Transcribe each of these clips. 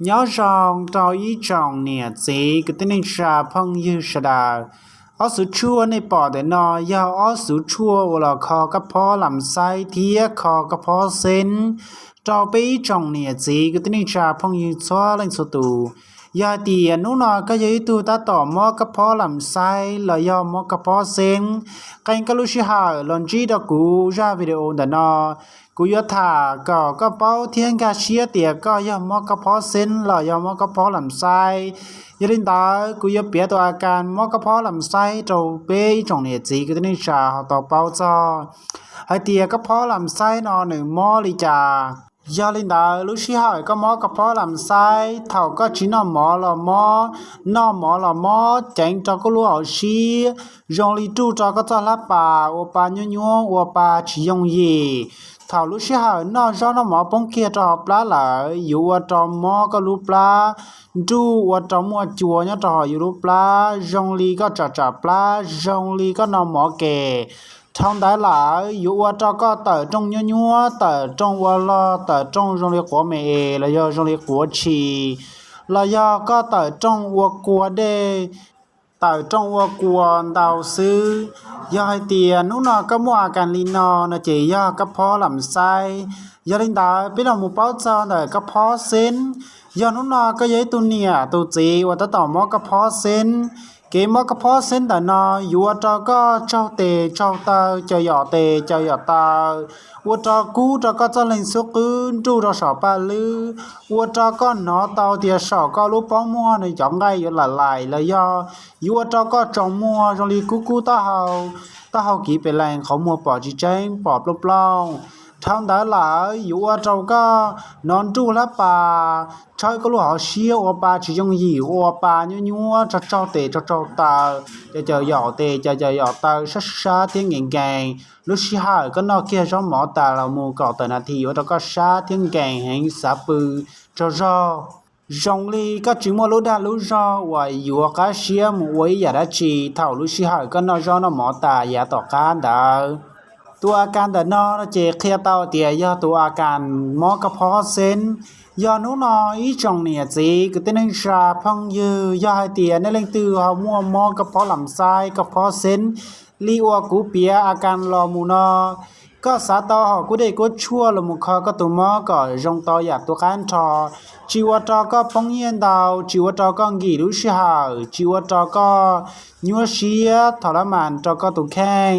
Nyob zoo rau ib tsoom niam txiv kwv tij neej tsa phooj ywg sawv daws. Ob xuv tshuaj nej pom ntawm no yog ob xuv tshuaj uas los kho kab phob lam xaib thiab kho kab phob xeeb rau peb ib tsoom niam txiv kwv tij neej tsa phooj ywg txhua leej txhua tus. Yog hais tias hnub no koj yog ib tug tab tom mob kab phob lam xaib los yog mob kab phob xeeb, qee koj lub sij hawm los ntsib rau kuv zaj video ntawm no. Kuv yuav tham kom koj paub thiab nkag siab tias koj yog mob kab phob xeeb los yog mob kab phob lam xaib. Yog li ntawd kuv yuav piav tus a kas mob kab phob lam xaib rau peb ib tsoom niam txiv kwv tij neej tsa ho tau paub txog hais tias kab phob lam xaib no nws mob li cas. Yog li ntawd lub sij hawm koj mob kab phob lam xaib, thaum koj tsis noj mov los mob, noj mov los mob, ceev rau koj lub hauv siab, zoo li ruj rau koj txoj hlab pas, ua pa nyuab nyuab, ua pa tsis yooj yim. Thaum lub sij hawm noj zaub noj mov poob kiag rau hauv plab lawm yuav ua rau mob koj lub plab, nruj ua rau muaj cua nyob rau hauv yus lub plab, zoo li koj tsam tsam plab, zoo li koj no mov kem. Dhau ntawd lawm yuav ua rau koj tawm rooj nyuab nyuab, tawm rooj ua log, tawm rooj zoo li quav me es los yog zoo li quav tshis, los yog koj tawm rooj ua kua dej, tawm rooj ua kua ntau xwb. Yog hais tias hnub no koj muaj a kas li no no ces yog kab phob lam xaib. Yog li ntawd peb los mus paub txog ntawm kab phob xeeb. Yog hnub no koj yog ib tug niam tus txiv uas tab tom mob kab phob xeeb, kev mob kab phob xeeb ntawm no yuav ua rau koj tsaug tes tsaug taw, caws yom tes caws yom taw, ua rau kub rau koj txoj leeg xub qwb, nruj rau saum paj lwb, ua rau koj hnov tau tias saum koj lub paub muag nws cov nqaij yuav laim laim los yog yuav ua rau koj tsaus muag zoo li kub kub taub hau, taub hau kiv pes lees qhov muag pom tsis tseeb pom plooj plooj. Dhau ntawd lawm yuav ua rau koj hnov nruj hlab pas, tshawb koj lub hauv siab ua pa tsis yooj yim, ua pa nyuab nyuab, tsaug tsaug tes tsaug tsaug taw, caws caws yom tes caws caws yom taw, sab sab thiab nkees nkees. Lub sij hawm koj noj kiag zaub mov tas los mus kaum tawm nas this yuav ua rau koj sab thiab nkees heev, xav pw tsaug zog, zoo li koj tsis muaj lub dag lub zog uas yuav qab siab mus ua ib yam dab tsi thaum lub sij hawm koj noj zaub noj mov tas yav tom qab ntawd. Tus a kas ntawm no no ces qhia tau tias yog tus a kas mob kab phob xeeb. Yog hnub no ib tsoom niam txiv kwv tij neej tsa phooj ywg, yog hais tias nej leej twg ho muaj mob kab phob lam xaib kab phob xeeb li uas kuv piav a kas los mus no, koj xav tau hom kuab dej kuab tshuaj los mus kho koj tus mob kom zoo tau yam tus qab nrho, tsis ua rau koj poob nyiaj ntau, tsis ua rau koj nkim lub sij hawm, tsis ua rau koj nyuaj siab thaum lab mas rau koj tus kheej.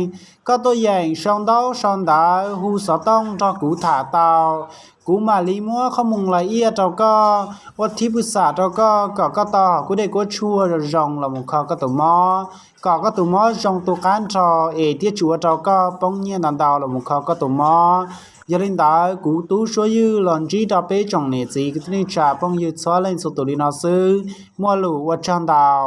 Koj tuaj yeem sau ntaub sau ntawv hu xov tooj nrog kuv tham tau, kuv mam li muab qhov moo lais iab rau koj, ua thib pwj xam rau koj kom koj tau hom kuab dej kuab tshuaj zoo zoo los mus kho koj tus mob, kom koj tus mob zoo tus qab nrho es thiaj tsis ua rau koj poob nyiaj ntau ntau los mus kho koj tus mob. Yog li ntawd kuv Tub Suab Ywg los ntsib rau peb tsoom niam txiv kwv tij neej tsa phooj ywg txhua leej txhua tus li no xwb, muaj lus ua tsaug ntau.